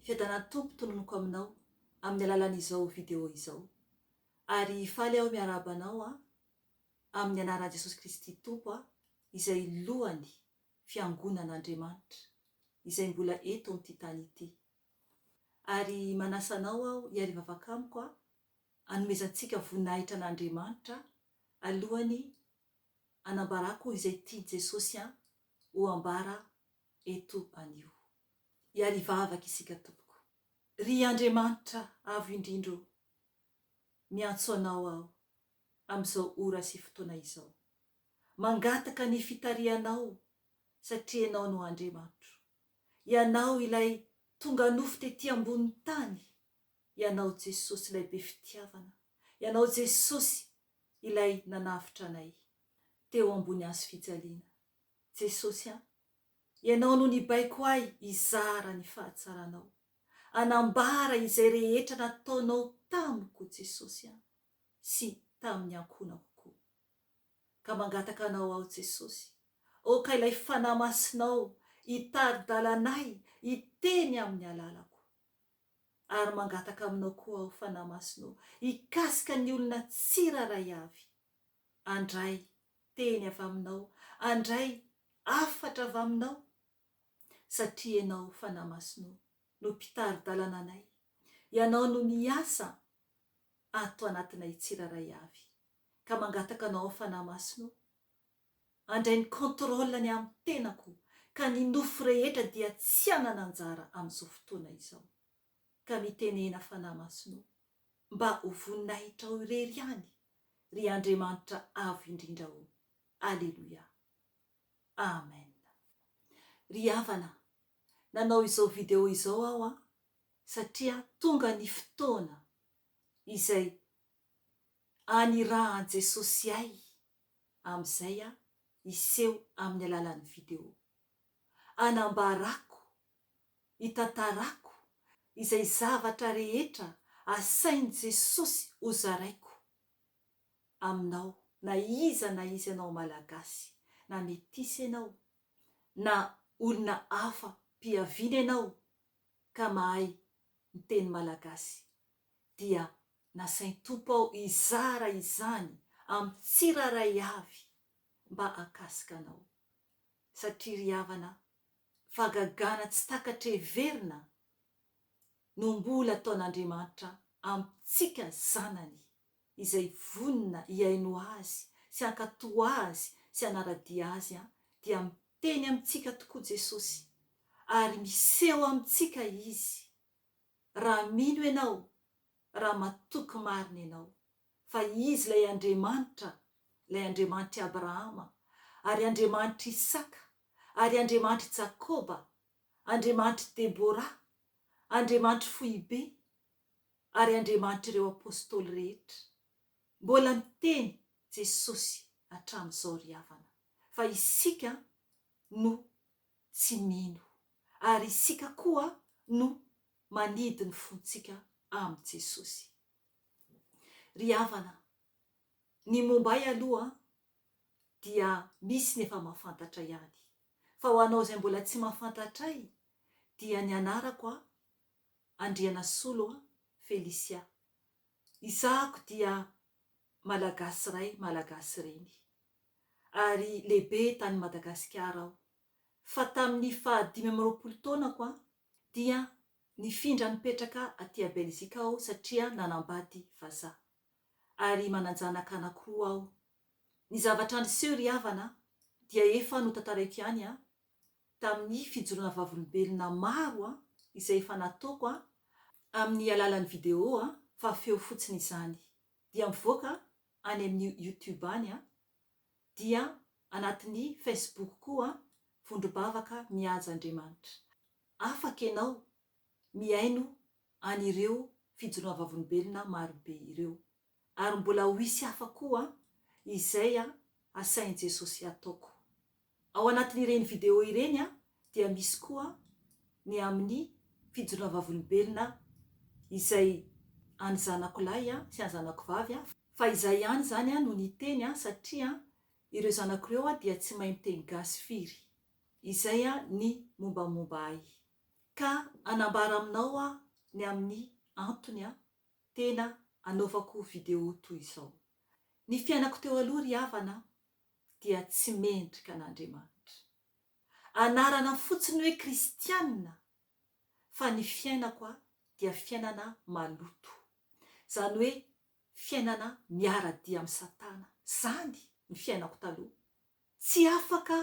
Fiadanan'ny Tompo tononiko aminao amin'ny alalan'izao video izao. Ary faly aho miarahaba anao amin'ny anaran'i Jesosy Kristy Tompo izay lohany Fiangonan'Andriamanitra izay mbola eto amin'ity tany ity. Ary manasa anao aho hiara-hivavaka amiko hanomezantsika voninahitra an'Andriamanitra alohan'ny hanambarako izay tian'i Jesosy ho ambara eto anio. Hiara-hivavaka isika tompoko. Ry Andriamanitra Avo Indrindra ô, miantso Anao aho amin'izao ora sy fotoana izao. Mangataka ny fitarihanao satria Ianao no Andriamanitro. Ianao ilay tonga nofo tety ambonin'ny tany, Ianao Jesosy ilay be fitiavana, Ianao Jesosy ilay nanavotra anay teo ambony hazo fijaliana. Jesosy a, Ianao no nibaiko ahy hizara ny fahatsaranao, hanambara izay rehetra nataonao tamiko Jesosy a, sy tamin'ny ankohonako koa. Ka mangataka Anao aho Jesosy, aoka ilay Fanahy Masinao hitari-dalana ahy hiteny amin'ny alalako. Ary mangataka Aminao koa aho Fanahy Masinao hikasika ny olona tsirairay avy handray teny avy Aminao, handray hafatra avy Aminao, satria Ianao Fanahy Masinao no mpitari-dalana anay, Ianao no miasa ato anatinay tsirairay avy. Ka mangataka Anao aho Fanahy Masina o, handray ny contrôle ny amin'ny tenako ka ny nofo rehetra dia tsy hanana anjara amin'izao fotoana izao. Ka mitenena Fanahy Masina o, mba ho voninahitrao irery ihany ry Andriamanitra Avo Indrindra o. Aleloia. Amen. Ry havana, nanao izao video izao aho an, satria tonga ny fotoana izay anirahan'i Jesosy ahy amin'izay aho hiseho amin'ny alalan'ny video. Anambarako, hitantarako izay zavatra rehetra asain'i Jesosy hozaraiko aminao na iza na iza ianao Malagasy, na metisy ianao, na olona hafa mpiaviana ianao ka mahay miteny Malagasy dia nasain-Tompo aho hizara izany amin'ny tsirairay avy mba hahakasika anao. Satria ry havana, fahagagana tsy takatra heverina no mbola ataon'Andriamanitra amintsika zanany izay vonona hihaino Azy sy hankatò Azy sy hanara-dia Azy dia miteny amintsika tokoa Jesosy ary miseho amintsika Izy raha mino ianao, raha matoky marina ianao fa Izy ilay Andriamanitra, ilay Andriamanitr'i Abrahama, ary Andriamanitr'i Isaka, ary Andriamanitr'i Jakoba, Andriamanitr'i Debora, Andriamanitr'i Foibe, ary Andriamanitr'ireo Apostoly rehetra. Mbola miteny Jesosy hatramin'izao ry havana, fa isika no tsy mino, ary isika koa no manidy ny fontsika amin'i Jesosy. Ry havana, ny momba ahy aloha dia misy ny efa mahafantatra ihany, fa ho anao izay mbola tsy mahafantatra ahy dia ny anarako a Andrianasolo a Felicia. Izahako dia Malagasy ray, Malagasy reny. Ary lehibe tany Madagasikara aho. Fa tamin'ny faha 25 taonako a dia nifindra nipetraka aty a Belzika aho satria nanambady vazaha. Ary manan-janaka anakiroa aho. Ny zavatra niseho ry havana dia efa notantaraiko ihany a tamin'ny fijoroana vavolombelona maro a izay efa nataoko a amin'ny alalan'ny video a fa feo fotsiny izany dia mivoaka any amin'ny youtube any a dia anatin'ny facebook koa vondrom-bavaka mihaja Andriamanitra. Afaka ianao mihaino an'ireo fijoroana vavolombelona marobe ireo. Ary mbola ho hisy hafa koa izay asain'i Jesosy hataoko. Ao anatin'ireny video ireny dia misy koa ny amin'ny fijoroana vavolombelona izay an'ny zanako lahy sy an'ny zanako vavy, fa izaho ihany izany no niteny satria ireo zanako ireo dia tsy mahay miteny gasy firy. Izay ny mombamomba ahy. Ka hanambara aminao aho ny amin'ny antony tena anaovako vidéo toy izao. Ny fiainako teo aloha ry havana dia tsy mendrika an'Andriamanitra. Anarana fotsiny hoe kristianina fa ny fiainako dia fiainana maloto. Izany hoe fiainana miara-dia amin'i Satana. Izany ny fiainako taloha. Tsy afaka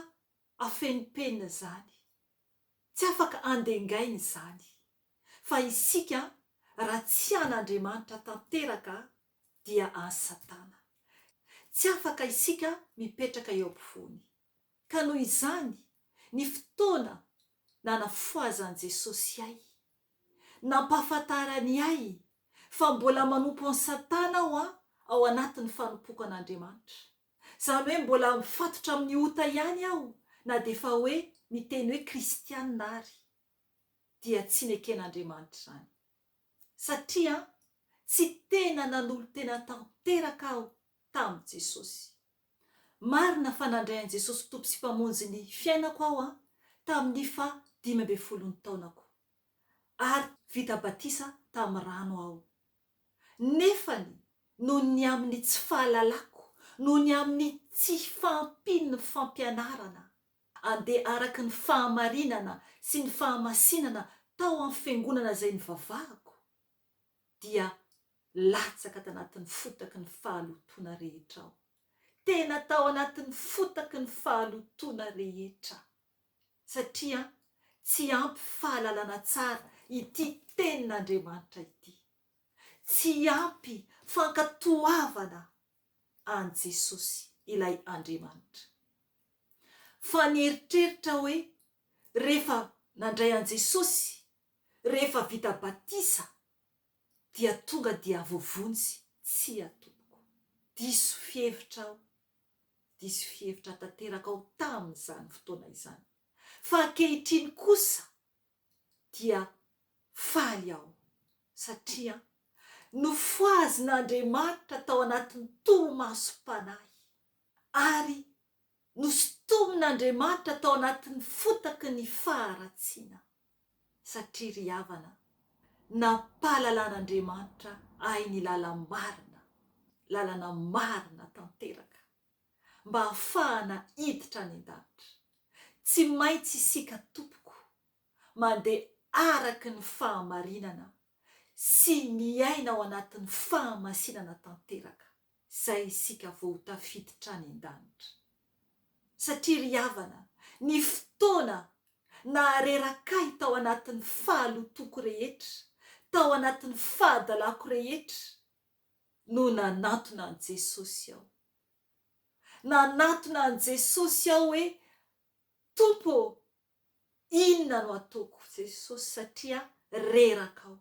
afenimpenina izany. Tsy afaka andengaina izany. Fa isika raha tsy an'Andriamanitra tanteraka dia an'i Satana. Tsy afaka isika mipetraka eo ampovoany. Ka noho izany, ny fotoana nanafohazan'i Jesosy ahy, nampahafantarany ahy fa mbola manompo an'i Satana aho ao anatin'ny fanompoako an'Andriamanitra. Izany hoe mbola mifatotra amin'ny ota ihany aho na dia efa hoe miteny hoe kristiana ary. Dia tsy neken'Andriamanitra izany. Satria tsy tena nanolo-tena tanteraka aho tamin'i Jesosy. Marina fa nandray an'i Jesosy ho Tompo sy Mpamonjy ny fiainako aho tamin'ny faha 15 ny taonako. Ary vita batisa tamin'ny rano aho. Nefany noho ny amin'ny tsy fahalalako, noho ny amin'ny tsy fahampian'ny fampianarana, andeha araka ny fahamarinana sy ny fahamasinana tao amin'ny fiangonana izay nivavahako, dia latsaka tanatin'ny fotaky ny fahalotoana rehetra aho. Tena tao anatin'ny fotaky ny fahalotoana rehetra. Satria tsy ampy fahalalana tsara ity Tenin'Andriamanitra ity. Tsy ampy fankatoavana an'i Jesosy ilay Andriamanitra. Fa nieritreritra hoe rehefa nandray an'i Jesosy, rehefa vita batisa, dia tonga dia voavonjy, tsia tompoko. Diso fihevitra aho, diso fihevitra tanteraka aho tamin'izany fotoana izany. Fa ankehitriny kosa dia faly aho satria nofohazin'Andriamanitra tao anatin'ny torimasom-panahy ary nosintomin'Andriamanitra tao anatin'ny fotaky ny faharatsiana. Satria ry havana, nampahalalan'Andriamanitra ahy ny lala-marina, lalana marina tanteraka, mba hahafahana hiditra any an-danitra. Tsy maintsy isika tompoko mandeha araka ny fahamarinana sy miaina ao anatin'ny fahamasinana tanteraka, izay isika vao ho tafiditra any an-danitra. Satria ry havana, ny fotoana nahareraka ahy tao anatin'ny fahalotoko rehetra, tao anatin'ny fahadalako rehetra, no nanantona an'i Jesosy aho. Nanantona an'i Jesosy aho hoe, Tompo ô, inona no ataoko Jesosy satria reraka aho.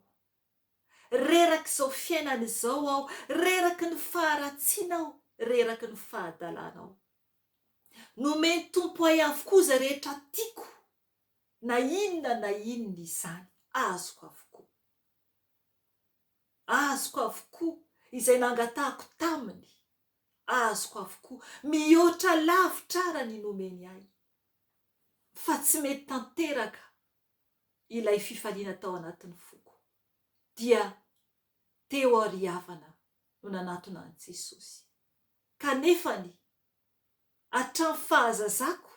Rerak'izao fiainana izao aho, reraky ny faharatsiana aho, reraky ny fahadalana aho. Nomen'ny Tompo ahy avokoa izay rehetra tiako, na inona na inona izany, azoko avokoa. Azoko avokoa izay nangatahako taminy, azoko avokoa, mihoatra lavitra ara ny nomeny ahy. Fa tsy mety tanteraka ilay fifaliana tao anatin'ny foko. Dia teo aho ry havana no nanatona an'i Jesosy. Kanefany, hatramin'ny fahazazako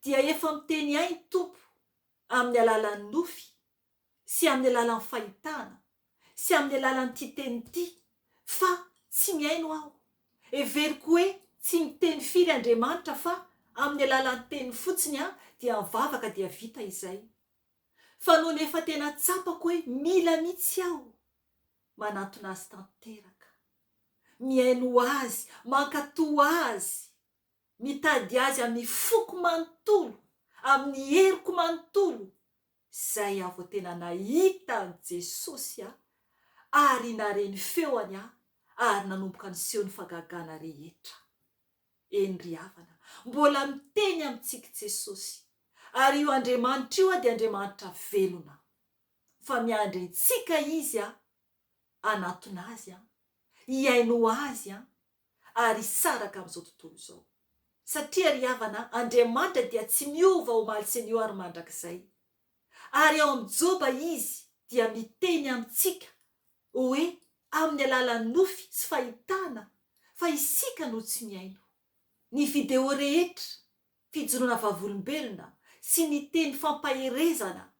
dia efa miteny ahy ny Tompo amin'ny alalan'ny nofy sy amin'ny alalan'ny fahitana sy amin'ny alalan'ity teny ity fa tsy mihaino aho. Heveriko hoe tsy miteny firy Andriamanitra fa amin'ny alalan'ny teniny fotsiny aho dia mivavaka dia vita izay. Fa nony efa tena tsapako hoe mila mihitsy aho manantona Azy tanteraka, mihaino Azy, mankatò Azy, mitady Azy amin'ny foko manontolo, amin'ny heriko manontolo, Zay aho vao tena nahita an'i Jesosy aho ary nare ny feoany aho ary nanomboka niseho ny fagagana rehetra. Eny ry havana, mbola miteny amintsika Jesosy ary io Andriamanitra io dia Andriamanitra velona fa miandry antsika Izy hanatona Azy, hihaino Azy ary hisaraka amin'izao tontolo izao. Satria ry havana, Andriamanitra dia tsy miova omaly sy anio ary mandrakizay. Ary ao amin'i Joba Izy dia miteny amintsika hoe amin'ny alalan'ny nofy sy fahitana fa isika no tsy mihaino. Ny video rehetra, fijoroana vavolombelona sy ny teny fampaherezana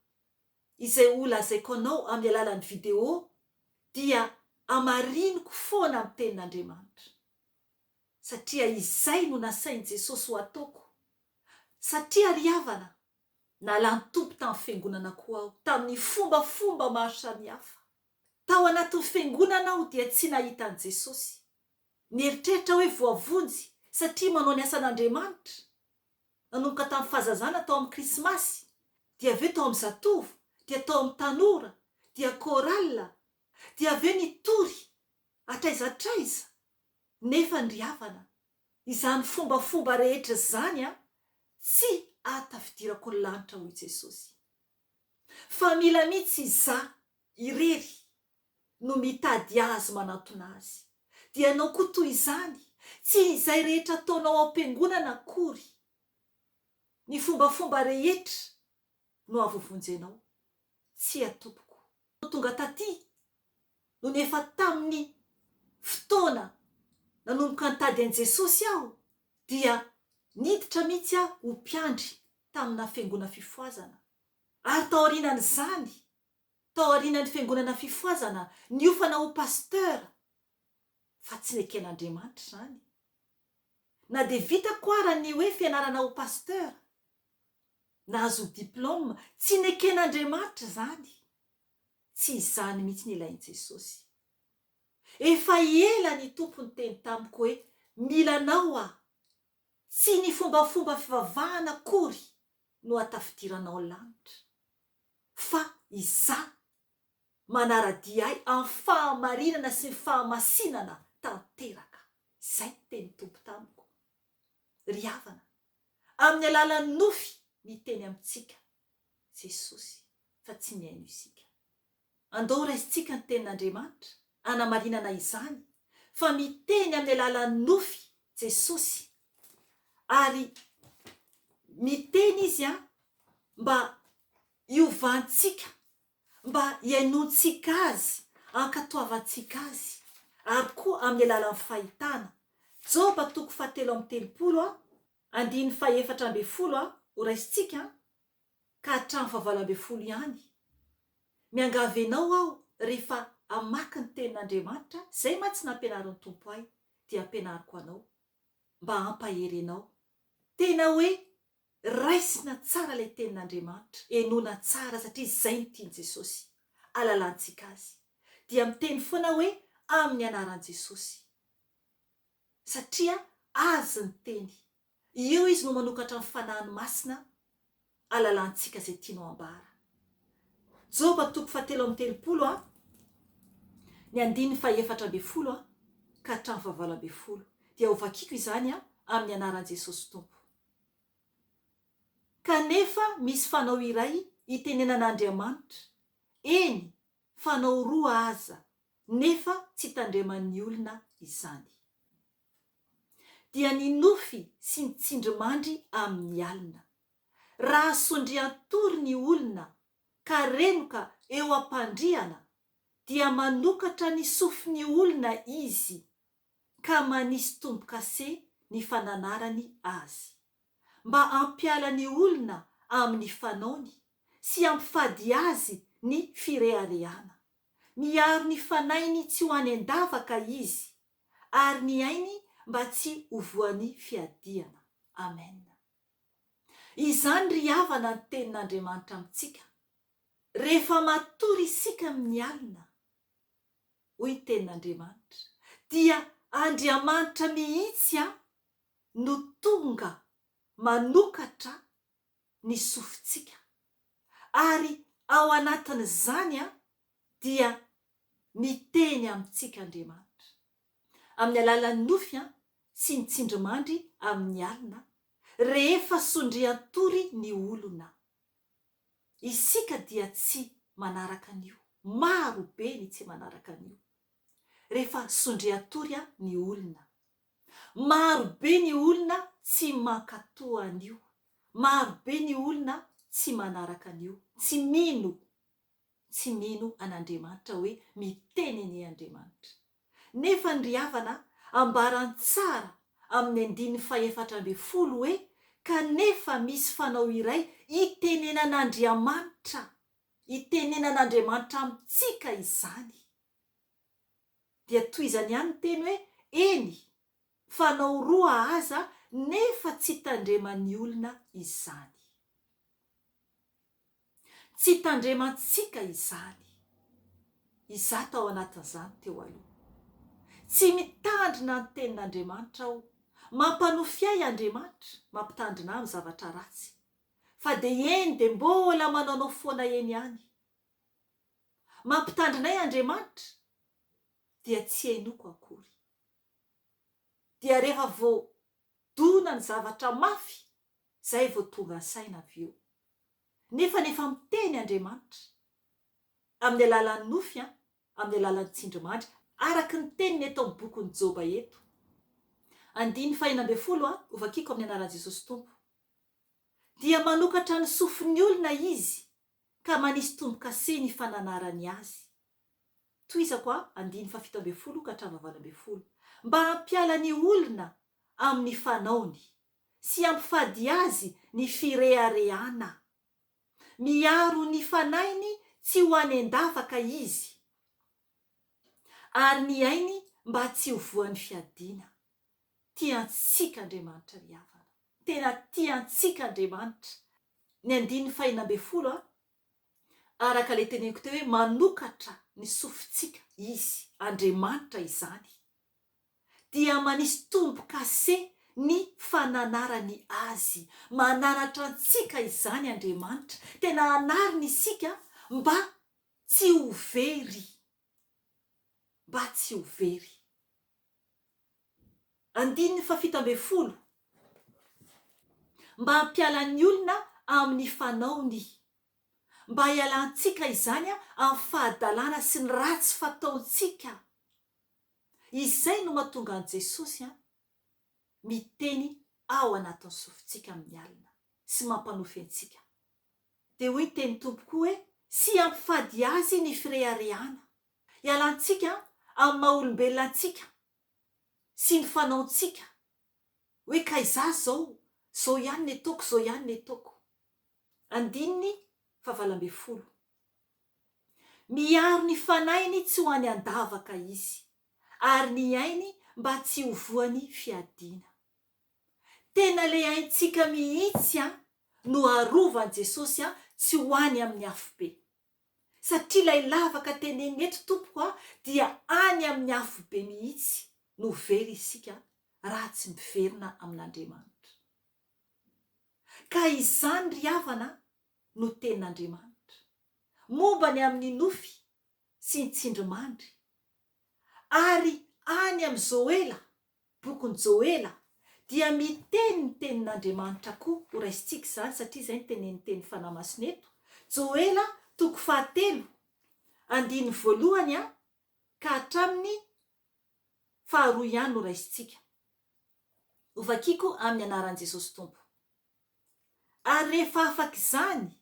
izay ho lazaiko anao amin'ny alalan'ny video dia hamariniko foana amin'ny tenin'Andriamanitra. Satria izay no nasain'i Jesosy ho ataoko. Satria ry havana, nalan'ny Tompo tamin'ny fiangonana koa aho, tamin'ny fombafomba maro samihafa. Tao anatin'ny fiangonana aho dia tsy nahita an'i Jesosy. Nieritreritra hoe voavonjy satria manao ny asan'Andriamanitra. Nanomboka tamin'ny fahazazana tao amin'ny krismasy, dia avy eo tao amin'ny zatovo, dia tao amin'ny tanora, dia chorale, dia avy eo nitory hatraiza hatraiza. Nefa ry havana, izany fombafomba rehetra izany an, tsy ahatafidirako ny lanitra hoy Jesosy. Fa mila mihitsy izaho irery no mitady Azy manantona Azy. Dia ianao koa toy izany, tsy izay rehetra ataonao ao am-piangonana akory, ny fombafomba rehetra no hahavoavonjy anao. Tsia tompoko. Tonga taty nony efa tamin'ny fotoana nanomboka nitady an'i Jesosy aho dia niditra mihitsy aho ho mpiandry tamina fiangona fifohazana. Ary taorianan'izany, taorianan'ny fiangonana fifohazana, niofana ho pasteur, fa tsy neken'Andriamanitra izany. Na dia vitako ara ny hoe fianarana ho pasteur, nahazo diplôme, tsy neken'Andriamanitra izany. Tsy izany mihitsy ny ilain'i Jesosy. Efa ela ny Tompo niteny tamiko hoe mila anao aho. Tsy ny fombafomba fivavahana akory no hatafidiranao lanitra, fa izaho manara-dia ahy amin'ny fahamarinana sy ny fahamasinana tanteraka. Izay ny tenin'ny Tompo tamiko. Ry havana, amin'ny alalan'ny nofy miteny amintsika Jesosy fa tsy mihaino isika. Andao raisintsika ny tenin'Andriamanitra hanamarinana izany fa miteny amin'ny alalan'ny nofy Jesosy ary miteny Izy mba hiovantsika, mba hihainoantsika Azy, hankatoavantsika Azy ary koa amin'ny alalan'ny fahitana. Joba toko fahatelo amby 30 andininy fahefatra ambinifolo ho raisintsika ka hatramin'ny fahavalo ambinifolo ihany. Miangavy anao aho rehefa hamaky ny tenin'Andriamanitra, izay mantsy nampianarin'ny Tompo ahy dia ampianariko anao, mba hampahery anao. Tena hoe raisina tsara ilay tenin'Andriamanitra, henoina tsara satria izay no tian'i Jesosy halalantsika azy. Dia miteny foana hoe amin'ny anaran'i Jesosy. Satria Azy ny teny. Eo Izy no manokatra ny Fanahiny Masina halalantsika izay tianao ambara. Joba toko fahatelo amby 30 a, ny andininy fahefatra ambinifolo a ka hatramin'ny fahavalo ambinifolo. Dia hovakiko izany a amin'ny anaran'i Jesosy Tompo. Kanefa misy fanao iray itenenan'Andriamanitra, eny, fanao roa aza, nefa tsy tandreman'ny olona izany. Dia ny nofy sy ny tsindrimandry amin'ny alina. Raha sondrian-tory ny olona ka renoka eo am-pandriana dia manokatra ny sofin'ny olona izy ka manisy tombo-kase ny fananarany azy. Mba hampiala ny olona amin'ny fanaony sy hampifady azy ny fireharehana. Miaro ny fanahiny tsy ho any an-davaka izy ary ny ainy mba tsy ho voan'ny fiadiana. Amen. Izany ry havana ny tenin'Andriamanitra amintsika. Rehefa matory isika amin'ny alina, hoy ny tenin'Andriamanitra, dia Andriamanitra mihitsy no tonga manokatra ny sofintsika. Ary ao anatin'izany dia miteny amintsika Andriamanitra. Amin'ny alalan'ny nofy sy ny tsindrimandry amin'ny alina, rehefa sondrian-tory ny olona. Isika dia tsy manaraka an'io. Maro be ny tsy manaraka an'io. Rehefa sondrian-tory ny olona. Maro be ny olona tsy mankatoa an'io. Maro be ny olona. tsy manaraka an'io, tsy mino, tsy mino an'Andriamanitra hoe miteny anie Andriamanitra. Nefa ny ry havana ambarany tsara amin'ny andininy fahefatra ambin'ny folo hoe kanefa misy fanao iray itenenan'Andriamanitra, itenenan'Andriamanitra amintsika izany. Dia tohizany ihany ny teny hoe eny, fanao roa aza nefa tsy tandreman'ny olona izany. Tsy tandremantsika izany. Izaho tao anatin'izany teo aloha. Tsy mitandrina ny tenin'Andriamanitra aho. Mampanofy ahy Andriamanitra, mampitandrina ahy amin'ny zavatra ratsy. Fa dia eny dia mbola manaonao foana eny ihany. Mampitandrina ahy Andriamanitra dia tsy henoko akory. Dia rehefa voadona ny zavatra mafy zay vao tonga saina avy eo. Nefany efa miteny Andriamanitra amin'ny alalan'ny nofy an, amin'ny alalan'ny tsindrimandry, araka ny teniny eto amin'ny bokin'i Joba eto. Andininy fahenina ambin'ny folo an, hovakiko amin'ny anaran'i Jesosy Tompo. Dia manokatra ny sofin'ny olona Izy ka manisy tombo-kase ny fananarany azy. Tohizako a, andininy fahafito ambin'ny folo ka hatramin'ny fahavalo ambin'ny folo. Mba hampiala ny olona amin'ny fanaony, sy hampifady azy ny fireharehana. Miaro ny fanahiny tsy ho any an-davaka izy, ary ny ainy mba tsy ho voan'ny fiadiana. Tia antsika Andriamanitra ry havana. Tena tia antsika Andriamanitra. Ny andininy fahenina ambin'ny folo a, araka ilay teneniko teo hoe manokatra ny sofintsika Izy, Andriamanitra izany, dia manisy tombo-kase ny fananarany Azy. Mananatra antsika izany Andriamanitra. Tena anariny isika mba tsy ho very. Mba tsy ho very. Andininy fahafito ambin'ny folo, Mba hampiala ny olona amin'ny fanaony. Mba hialantsika izany amin'ny fahadalana sy ny ratsy fataontsika. Izay no mahatonga an'i Jesosy miteny ao anatin'ny sofintsika amin'ny alina sy mampanofy antsika. Dia hoy ny tenin'ny Tompo koa hoe, Sy hampifady azy ny fireharehana. Hialantsika amin'ny maha olombelona antsika sy ny fanaontsika hoe kay za zao, zao ihany ny ataoko, zao ihany ny ataoko. Andininy fahavalo ambin'ny folo. Miaro ny fanahiny tsy ho any an-davaka izy, ary ny ainy mba tsy ho voan'ny fiadiana. Tena le aintsika mihitsy an no arovan'i Jesosy an tsy ho any amin'ny afobe. Satria ilay lavaka tenenina eto tompoko a dia any amin'ny afobe mihitsy no very isika raha tsy miverina amin'Andriamanitra. Ka izany ry havana no tenin'Andriamanitra. Momba ny amin'ny nofy sy ny tsindrimandry. Ary any amin'i Zoela Bokin'i Joela dia miteny ny tenin'Andriamanitra koa, ho raisintsika izany satria izay no tenenin'ny tenin'ny Fanahy Masina eto, Joela toko fahatelo andininy voalohany ka hatramin'ny faharoa ihany no raisintsika. Hovakiko amin'ny anaran'i Jesosy Tompo. Ary rehefa afaka izany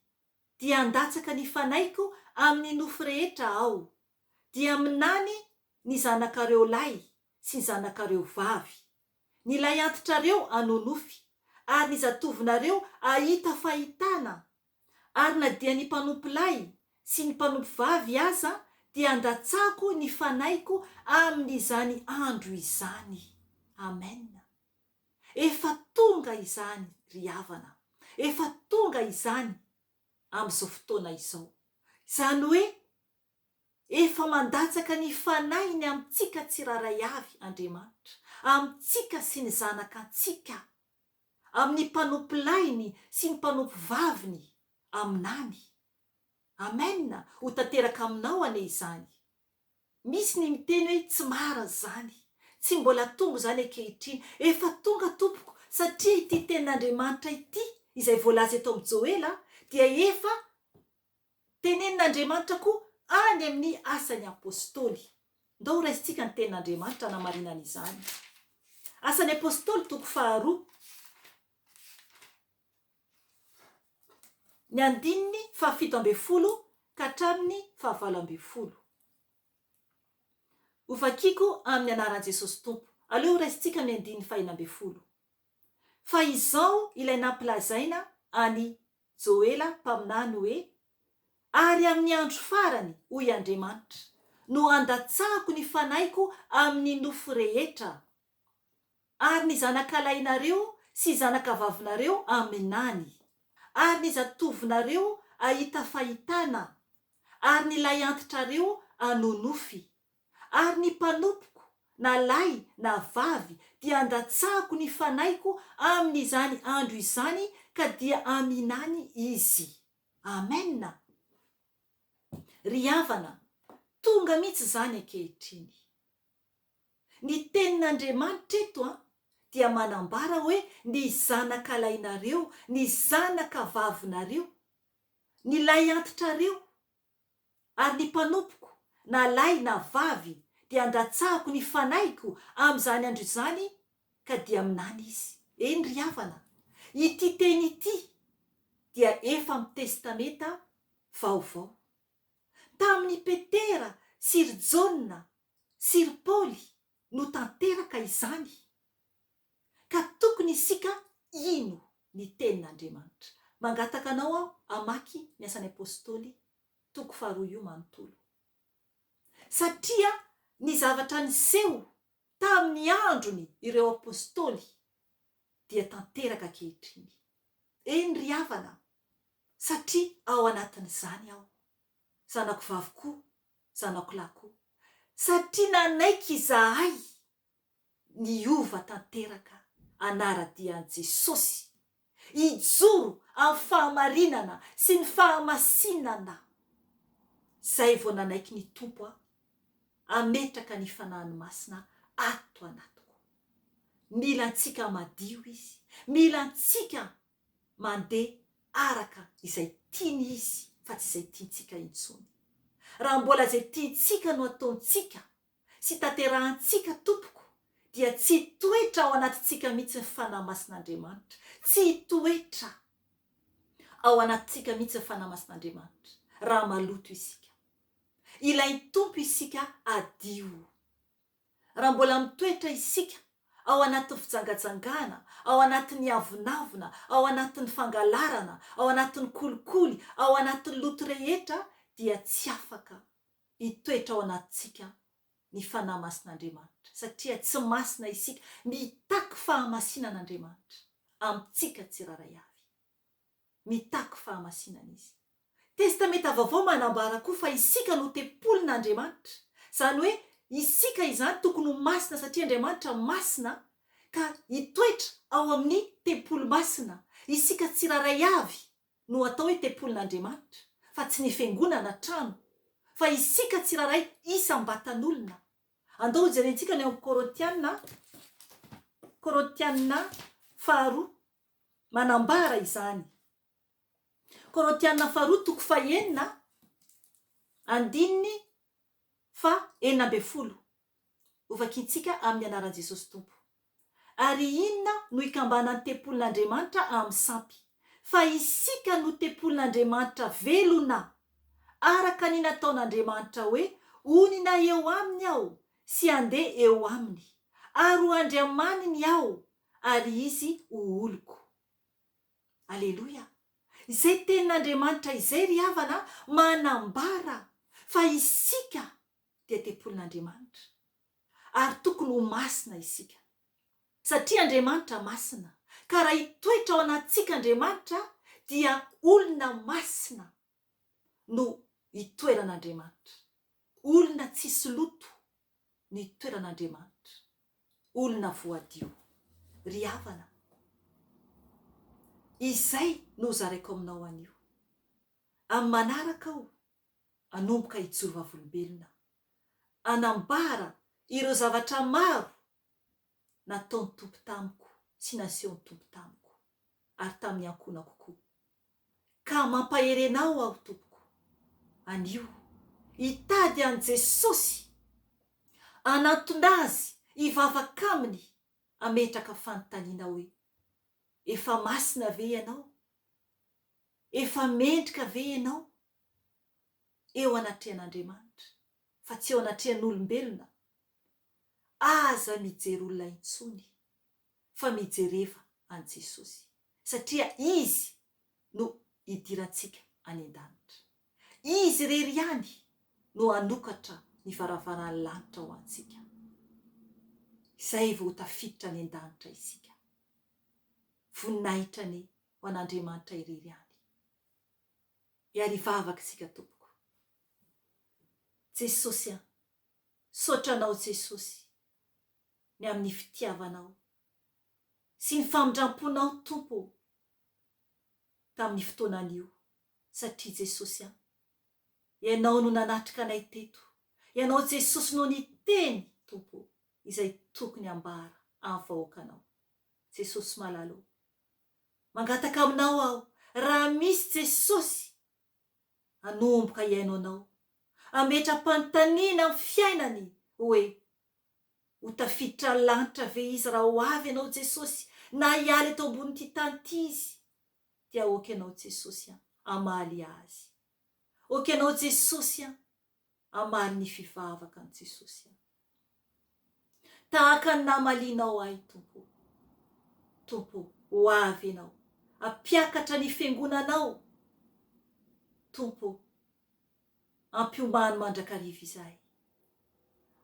dia handatsaka ny Fanahiko amin'ny nofo rehetra Aho, dia minany ny zanakareo lahy sy ny zanakareo vavy, ny lahiantitrareo hanonofy, ary ny zatovonareo hahita fahitana, ary na dia ny mpanompo lahy sy ny mpanompo vavy aza dia handatsako ny Fanahiko amin'izany andro izany. Amen. Efa tonga izany ry havana. Efa tonga izany amin'izao fotoana izao. Izany hoe Efa mandatsaka ny Fanahiny amintsika tsirairay avy Andriamanitra, amintsika sy ny zanakantsika, amin'ny mpanompolahiny sy ny mpanompovaviny, aminany. Amen! Ho tanteraka aminao anie izany. Misy ny miteny hoe tsy marina izany, tsy mbola tonga izany ankehitriny. Efa tonga tompoko, satria ity tenin'Andriamanitra ity, izay voalaza eto amin'i Joela, dia efa Tenenin'Andriamanitra koa any amin'ny Asan'ny Apostoly. Ndao horaisintsika ny Tenin'Andriamanitra hanamarinana izany. Asan'ny Apostoly toko faharoa. Ny andininy faha-17 ka hatramin'ny faha-18. Hovakiko amin'ny anaran'i Jesosy Tompo. Aleo horaisintsika ny andininy faha-16. Fa izao ilay nampilazaina an'i Joela mpaminany hoe, Ary amin'ny andro farany, hoy Andriamanitra, no handatsahako ny Fanahiko amin'ny nofo rehetra, ary ny zanakalahinareo sy zanakavavinareo haminany, ary ny zatovonareo hahita fahitana, ary ny lahiantitrareo hanonofy, ary ny mpanompoko, na lahy na vavy, dia handatsahako ny Fanahiko amin'izany andro izany, ka dia haminany izy. Amen! Ry havana, tonga mihitsy izany ankehitriny. Ny tenin'Andriamanitra eto an, dia manambara hoe ny zanakalahinareo, ny zanakavavinareo, ny lahiantitrareo, ary ny mpanompoko, na lahy na vavy, dia handatsahako ny fanahiko amin'izany andro izany, ka dia aminany izy. Eny ry havana, ity teny ity dia efa amin'ny Testamenta Vaovao. Tamin'i Petera sy ry Jaona sy ry Paoly no tanteraka izany, ka tokony isika hino ny Tenin'Andriamanitra. Mangataka anao aho hamaky ny Asan'ny Apostoly toko faharoa io manontolo. Satria ny zavatra niseho tamin'ny androny ireo Apostoly dia tanteraka ankehitriny. Eny ry havana, satria ao anatin'izany aho, zanako vavy koa, zanako lahy koa, satria nanaiky izahay niova tanteraka hanara-dia an'i Jesosy, hijoro amin'ny fahamarinana sy ny fahamasinana. Izay vao nanaiky ny Tompo aho hametraka ny Fanahiny Masina ato anatiko. Mila antsika madio Izy, mila antsika mandeha araka izay tiany Izy fa tsy izay tiantsika intsony. Raha mbola izay tiantsika no ataontsika sy tanterahantsika tompoko dia tsy hitoetra ao anatintsika mihitsy ny Fanahy Masin'Andriamanitra, tsy hitoetra ao anatintsika mihitsy ny Fanahy Masin'Andriamanitra raha maloto isika. Ilain'ny Tompo isika hadio. Raha mbola mitoetra isika ao anatin'ny fijangajangana, ao anatin'ny avonavona, ao anatin'ny fangalarana, ao anatin'ny kolikoly, ao anatin'ny loto rehetra dia tsy afaka hitoetra ao anatintsika ny Fanahy Masin'Andriamanitra satria tsy masina isika, mitaky fahamasinana Andriamanitra amintsika tsirairay avy. Mitaky fahamasinana Izy. Testamenta Vaovao manambara koa fa isika no tempolin'Andriamanitra. Izany hoe isika izany tokony ho masina satria Andriamanitra masina ka hitoetra ao amin'ny tempoly masina. Isika tsirairay avy no atao hoe tempolin'Andriamanitra fa tsy ny fiangonana trano fa isika tsirairay isam-batan'olona. Andao hojerentsika ny ao amin'ny Korintiana, Korintiana faharoa manambara izany. Korintiana faharoa toko fahenina andininy faha 16. Hovakintsika amin'ny anaran'i Jesosy Tompo. Ary inona no ikambanan'ny tempolin'Andriamanitra amin'ny sampy? Fa isika no tempolin'Andriamanitra velona, araka ny nataon'Andriamanitra hoe, Honina eo aminy aho sy handeha eo aminy, ary ho Andriamaniny aho, ary izy ho oloko. Aleloia! Izay tenin'Andriamanitra izay ry havana manambara fa isika dia tempolin'Andriamanitra ary tokony ho masina isika satria Andriamanitra masina ka raha hitoetra ao anatintsika Andriamanitra dia olona masina no itoeran'Andriamanitra, olona tsisy loto no itoeran'Andriamanitra. olona voadio. Ry havana, izay no hozaraiko aminao anio. Amin'ny manaraka aho hanomboka hijoro vavolombelona, hanambara ireo zavatra maro nataon'ny Tompo tamiko sy nasehon'ny Tompo tamiko ary tamin'ny ankohonako koa. Ka mampahery anao aho tompoko, anio, hitady an'i Jesosy, hanantona Azy, hivavaka Aminy, hametraka fanontaniana hoe, Efa masina ve ianao? Efa mendrika ve ianao eo anatrehan'Andriamanitra fa tsy eo anatrehan'olombelona? Aza mijery olona intsony fa mijereva an'i Jesosy satria Izy no hidirantsika any an-danitra. Izy irery ihany no hanokatra ny varavaran'ny lanitra ho antsika. Izay vao ho tafiditra any an-danitra isika. Voninahitra anie ho an'Andriamanitra irery ihany. Hiary hivavaka isika tompoko. Jesosy a! Misaotra Anao Jesosy ny amin'ny fitiavanao sy ny famindramponao Tompo o tamin'ny fotoana anio satria Jesosy a! Ianao no nanatrika anay teto, Ianao Jesosy no niteny Tompo o izay tokony hambara amin'ny vahoakanao. Jesosy malala o! Mangataka aminao aho raha misy Jesosy hanomboka hihaino anao, hametra-panontaniana amin'ny fiainany hoe, Ho tafiditra lanitra ve izy raha ho avy ianao Jesosy na hiala eto ambonin'ity tany ity izy? Dia ok ianao Jesosy an, hamaly azy. Ok ianao Jesosy an, hamaly ny fivavaka an'i Jesosy an. Tahaka ny namalianao ahy Tompo o. Tompo o, ho avy ianao, hampiakatra ny fiangonanao Tompo o. Ampiomano mandrakariva izahay.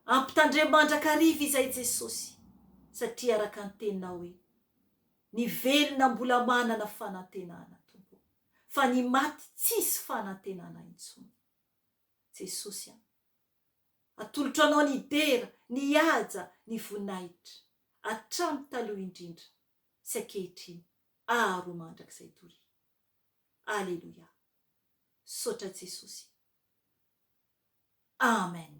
Ampitandremo mandrakariva izahay Jesosy satria araka ny teninao hoe, ny velona mbola manana fanantenana Tompo o, fa ny maty tsisy fanantenana intsony. Jesosy a. Atolotro Anao ny dera, ny haja, ny voninahitra, hatramin'ny taloha indrindra sy ankehitriny ary ho mandrakizay doria. Aleloia. Misaotra Jesosy. Amen.